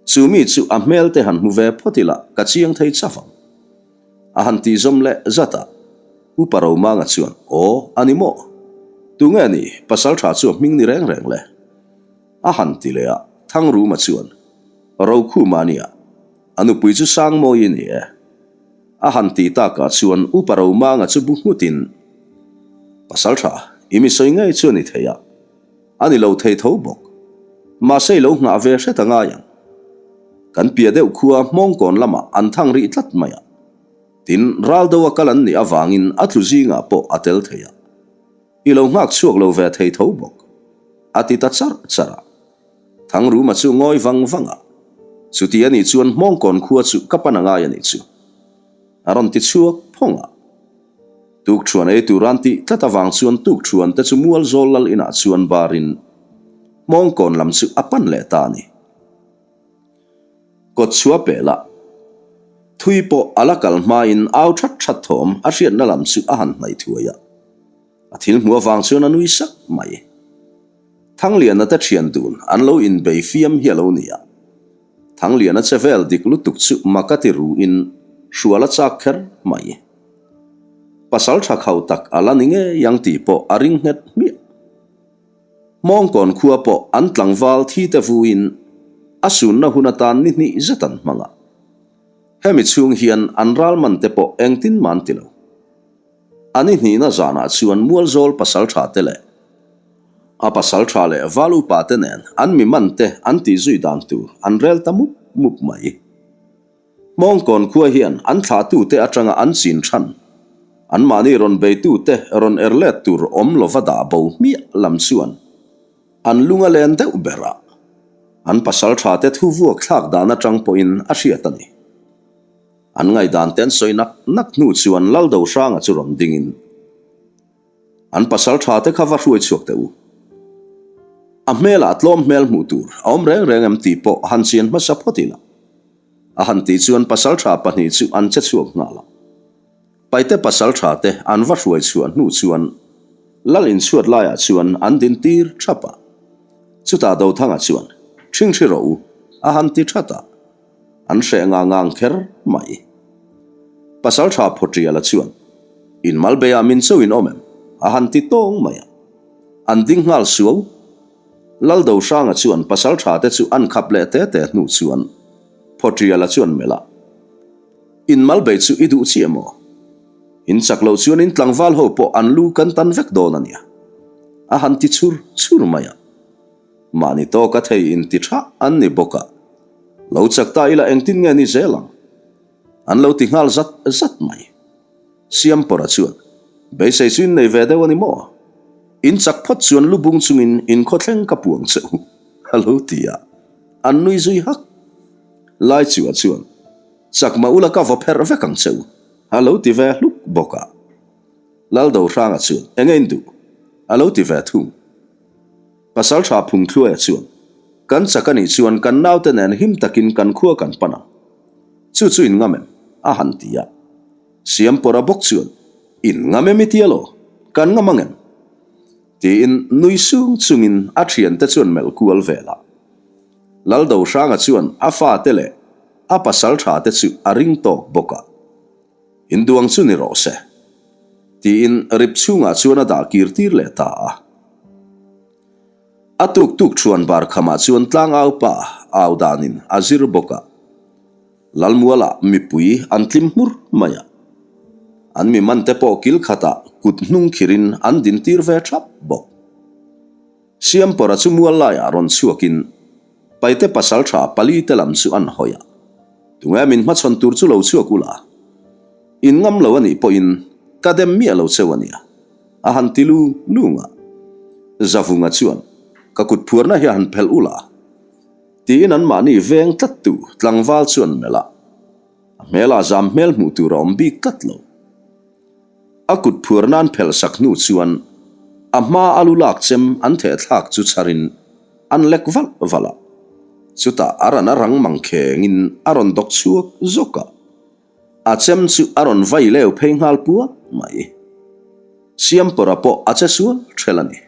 Chu mi chu a hmel te han hmu ve phawt ila ka chiang thei chauh ang. A han tih zawm leh zat a, Upa Romanga chuan, Aw, a ni maw? Tunge a ni, pasal tha chu a hming ni reng reng le? A han ti leh a, Thangruma chuan, Rokhuma a nia, a nupui chu Sangmawi i ni e. A han tih takah chuan Upa Romanga chu bu nghutin, Pasal tha, i mi sawi ngei chu a ni thei a. A ni lo thei tho bawk. Mahse i lo nghah ve hret a ngai ang. Kan piah deuh khua Hmawngkawn lamah an thang rih tlat mai a. Tin, ral do a kal an nih avangin a tlu zingah pawh a tel thei a. I lo nghak chhuak lo ve thei tho bawk. A ti ta charh charh a. Thangruma chu ngawi vang vang a. Chuti a nih chuan Hmawngkawn khua chu ka pan a ngai a nih chu. A rawn ti chhuak phawng a. Tukṭhuan ei tur an tih tlat avang chuan tukṭhuan te chu Mualzawl lal inah chuan barin Hmawngkawn lam chu a pan leh ta a ni. Kawtchhuah pehla thui pawh a la kal hmain au that that thawm a hriatna lam chu a han hnaih thuai a. A thil hmuh avang chuan a nui sak mai. Thangliana te thian dun an lo inbei fiam hi a lo ni a. Thangliana che vel dik lutuk chu mak a ti ruin hrual a chak kher mai. Pasal tha khau tak a la ni ngei ang tih pawh a ring nghet hmiah. Hmawngkawn khua pawh an tlangval thi te vuin a sunna hun atan ni hnih zet an hmang a. Hemi chhung hian an ral man te pawh engtin man ti lo. A ni hnihna zanah chuan Mualzawl pasal tha te leh a pasal tha leh val upa te nen an mi man te an tih zui dan tur an rel ta mup mup mai. Hmawngkawn khua hian an thlahtute atanga an chin than, anmahni rawn beitute rawn er let tur awm lova dah bo hmiah lam chuan an lung a len deuh ber a, an pasal thate thu vuak thlak dan atang pawhin a hriat a ni. An ngaihdan te an sawi nak nak hnu chuan Laldohranga chu rawn dingin, An pasal tha te kha va hruai chhuak teh u. A hmelah tlawm hmel hmuh tur a awm reng reng em tih pawh han chian hmasa phawt ila. A han tih chuan pasal tha pahnih chu an che chhuak nghal a. Paite pasal tha te an va hruai chhuah hnu chuan Lal inchhuat laiah chuan an din tir thap a. Chutah Dothanga chuan, Ṭhingṭhi rawh u, a han ti that a. An hreh nga ngang kher mai. Pasalṭha Phawṭiala chuan, In malbeiah min cho in awm em? a han ti tawng mai a. An ding nghal suau. Laldohranga chuan pasalṭha te chu an khap leh te te hnu chuan Phawṭiala chuan melh a, In malbei chu i duh chiah maw? In chak loh chuan in tlangval ho pawh an lu kan tan vek dawn a nia, a han ti chhur chhur mai a. Mahni tawka thei inti tha an ni bawk a, lo chak ta ila engtin nge ni zel ang? An lo ti nghal zat zat mai. Siampawra chuan, Beisei chu in nei ve deuh a ni maw? In chak phawt chuan lu bung chungin in khawthleng ka puang che u, a lo ti a, an nui zui hak. Laichua chuan, Chak mah ula ka vaw pherh vek ang che u, a lo ti ve hluk bawk a. Laldohranga chuan, Enge in duh? a lo ti ve thung. Pasalṭha Phungthluaia chuan, Kan chak a nih chuan kan naute nen him takin kan khua kan pan ang. Chu chu in ngam em? a han ti a. Siampawra bawk chuan, In ngam em i tia law? Kan ngam ang em? Tiin nui sung chungin a ṭhiante chuan melh kual vel a. Laldohranga chuan a fate leh a pasalṭhate chu a ring tawk bawk a. Induang chu ni rawh se, tiin rip chhungah chuan a dah kir tir leh ta a. A tuk tuk thuan bar khamah chuan tlangau pa au danin a zir bawk a. Lalmualah mipui an tlim hmur mai a. An mi mante pawh kil khatah kut hnung khirin an din tir ve thap bawk. Siampawra chu mual laiah rawn chhuakin Paite pasalṭha pali te lam chu an hawi a. Tunge min hmachhawn tur chu lo chhuak ula? In ngam lo a nih pawhin ka dem miah lo cheu a nia, a han ti lung lung a. Zavunga chuan, Ka kut phuarna hi a han phelh ula. Tiin anmahni veng tlattu tlangval chuan melh a, a hmelah zam hmel hmuh tur a awm bik tlat lo. A kut phuar nan phelh sak hnu chuan a hma a lu lak chem an theh thlak chu chharin an lek valh valh a, chutah a ran a rang mang khengin a rawn dawk chhuak zawk a, a chem chu a rawn vai leu phei nghal puat mai. Siampawra pawh a che sual ṭhel a ni.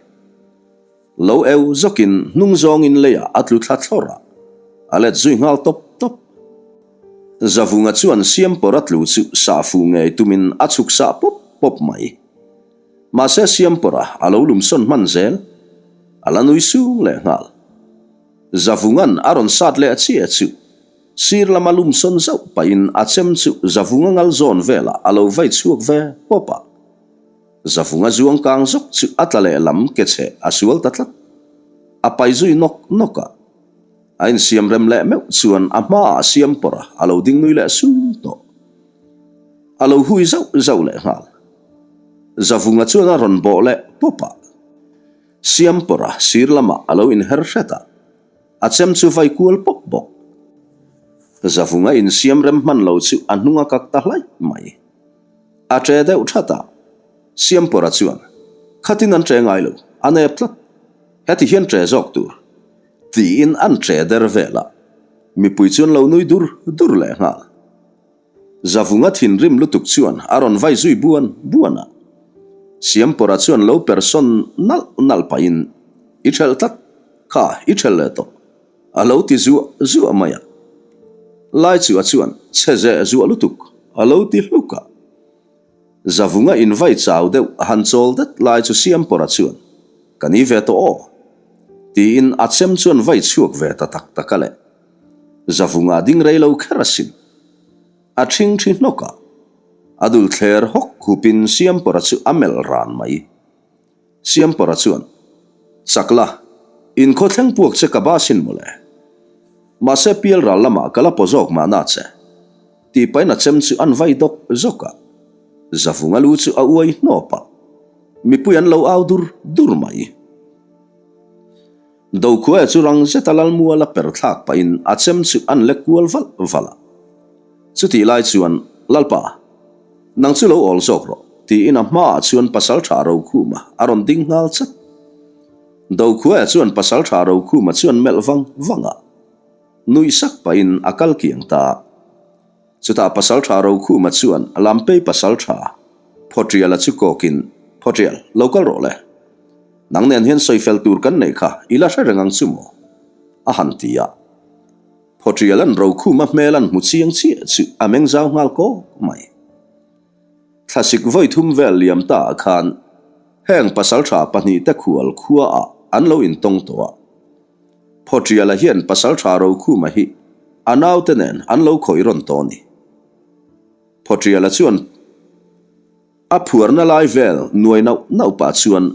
Lo eu zawkin hnung zawngin leiah a tlu thla thlawrh a, a let zui nghal tawp tawp. Zavunga chuan Siampawra tlu chu sah fuh ngei tumin a chhuk sah pawp pawp mai. Mahse Siampawra a lo lumsawn hman zel, a la nui sung leh nghal. Zavunga'n a rawn sat leh chiah chu sir lama lumsawn zauh pahin a chem chu Zavunga ngal zawn velah a lo vai chhuak ve pawp a. Zavunga zuang kang zawk chu a tla leh lam ke chhe a sual ta tlat. A pai zui nawk nawk a. A insiam rem leh meuh chuan a hmaah siam pawrh a, a lo ding nui leh sung tawh. A lo hui zauh zauh leh nghal. Zavunga chuan a rawn bawh leh pawp a. Siam pawrh a sir lamah a lo inher hret a. A chem chu vai kual pawp bawk. Zavunga insiam rem hman lo chu a hnung a kak ta hlaih mai. A ṭe deuh ṭhat a, Siampawra chuan, Khatin an ṭe ngai lo, a nep tlat. Heti hian ṭe zawk tur. Tiin an ṭe der vel a, mipui chuan lo nui dur dur leh nghal. Zavunga thinrim lutuk chuan a rawn vai zui buan buan a, Siampawra chuan lo persawn nalh nalh pahin, I ṭhelh tlat, kha i ṭhelh leh tawh. A lo ti zuah zuah mai a. Laichua chuan chhe zeh zuah lutuk a lo ti hluk a. Zavunga invai chau deuh a han chawl det lai chu Siampawra chuan, Ka ni ve tawh aw. Tiin a chem chuan vai chhuak ve ta tak tak a le. Zavunga ding rei lo kher asin. A ṭhing ṭhi hnawk a. A dul thler hawk hupin Siampawra chu a melh ran mai. Siampara chuan, Chak la, in khaw thleng puak che ka ba sin mawle. Mahse pial ral lamah ka la paw zawk mahna che. Tih pahin a chem chu an vai dawk zawk a. Zavunga lu chu a uai hnawp a. Mipui an lo au dur dur mai. Dokhuaia chu rang zeta Lalmuala per thlak pahin a chem chu an lek kual valh valh a. Chutih lai chuan, Lalpa, nang chu lo awl zawk rawh, tiin a hmaah chuan Pasalṭha Rokhuma a rawn ding nghal chat. Dokhuaia chuan Pasalṭha Rokhuma chuan melh vang vang a, nuih sak pahin a kal kiang ta. Chutah Pasalṭha Rokhuma chuan Lampei Pasalṭha Phawṭiala chu kawkin, Phawṭial, lo kal rawh le. Nang nen hian sawi fel tur kan neih kha i la hre reng ang chu maw? a han ti a. Phawṭiala'n Rokhuma hmel an hmu chiang chiah chu a meng zau nghal kawk mai. Thlasik vawi thum vel liam ta ah khan heng pasalṭha pahnihte khual khuaah an lo intawng tawh a. Phawṭiala hian pasalṭha Rokhuma hi a naute nen an lo khawih rawn tawh a ni. Phawṭiala chuan. A phuarna lai vel nuai nauh nauh pah chuan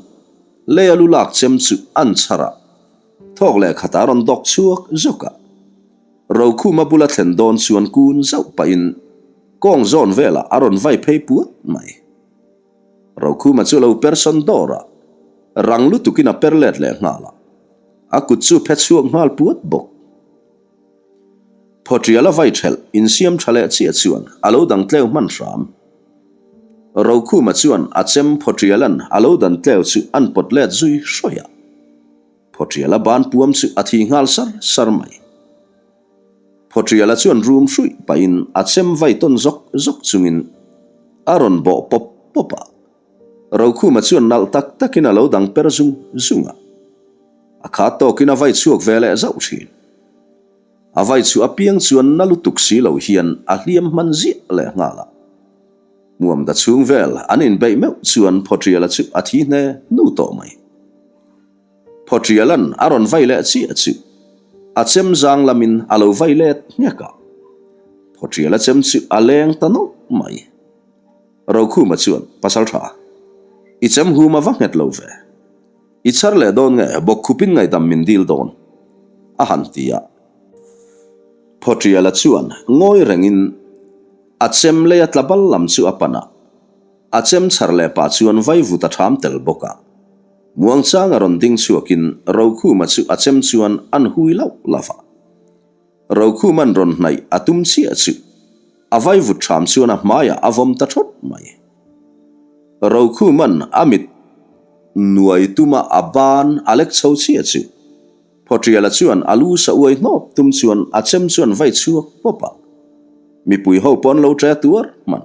lei a lu lak chem chu an chhar a, thawk leh khatah a rawn dawk chhuak zawk a. Rokhuma bula thlen dawn chuan kun zauh pahin kawng zawn velah a rawn vai phei puat mai. Rokhuma chu a lo per sawn dawr a, rang lutukin a per let leh nghal a, a kut chu phe chhuak nghal puat bawk. Phawṭial a vai ṭhelh insiam ṭha leh chiah chuan a lo dang tleu hman hram. Rokhuma chuan a chem Phawṭiala'n a lo dan tleu chu an pawt let zui hrawih a. Phawṭiala ban puam chu a thi nghal sar sar mai. Phawṭiala chuan rum hruih pahin a chem vai tawn zawk zawk chungin a rawn bawh pawp pawp a. Rokhuma chuan nalh tak takin a lo dang per zung zung a. A khat tawkin a vai chhuak ve leh zauh thin. A vai chhuah apiang chuan na lutuk si lo hian a hliam hman ziah leh nghal a. Hmuam da chhung vel an inbeih meuh chuan Phawṭiala chu a thi hne hnu tawh mai. Phawṭiala'n a rawn vai leh chiah chu a chem zang lamin a lo vai let nghek a. Phawṭiala chem chu a leng ta nawlh mai. Rokhuma chuan, Pasalṭha, i chem hum a va nghet lo ve. I chhar leh dawn nge bawkkhupin ngaihdam min dil dawn? a han ti a. Phawṭiala chuan ngawi rengin a chem lei a tla bal lam chu a pan a, a chem chhar leh pah chuan vaivut a ṭham tel bawk a. Muangchanga rawn ding chhuakin Rokhuma chu a chem chuan an hui lauh lauh a. Rokhuma'n rawn hnaih a tum chiah chu a vaivut ṭham chuan a hmaiah a vawm ta ṭhawt mai. Rokhuma'n a mit nuai tuma a ban a lek chho chiah chu Phawṭiala chuan a lu sa uai hnawp tum chuan a chem chuan vai chhuak pawp a, mipui ho pawh an lo ṭe tuar hman.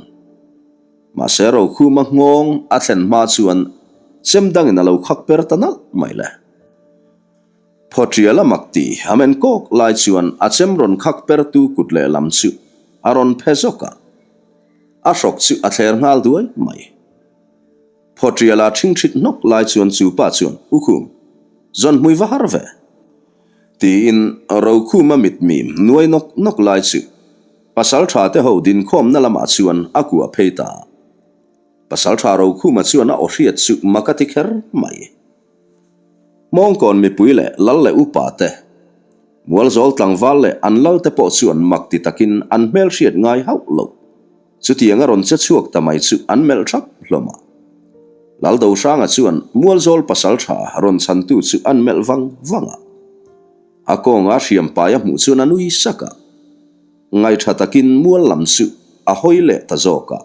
Mahse Rokhuma nghawng a thlen hma chuan chem dangin a lo khak per ta nalh mai le. Phawṭiala mak ti a men kawk lai chuan a chem rawn khak pertu kut lehlam chu a rawn phe zawk a, a hrawk chu a thler nghal duai mai. Phawṭiala ṭhingṭhit hnawk lai chuan chu pa chuan, U Khum, zawn hmui va har ve! Tiin Rokhuma mitmim nuai nawk nawk lai chu Pasalṭha te ho dinkhawmna lamah chuan a kuah phei ta. Pasalṭha Rokhuma chuan a aw hriat chu mak a ti kher mai. Hmawngkawn mipui leh lal leh upa te, Mualzawl tlangval leh an lal te pawh chuan mak ti takin an hmelhriat ngai hauh lo. Chutiang a rawn che chhuak ta mai chu an melh thap hlawm a. Laldohranga chuan Mualzawl pasaltha rawn chhantu chu an melh vang vang a. A kawnga hriam pai a hmuh chuan a nui sak a. Ngaitha takin mual lam chu a hawi leh ta zawk a.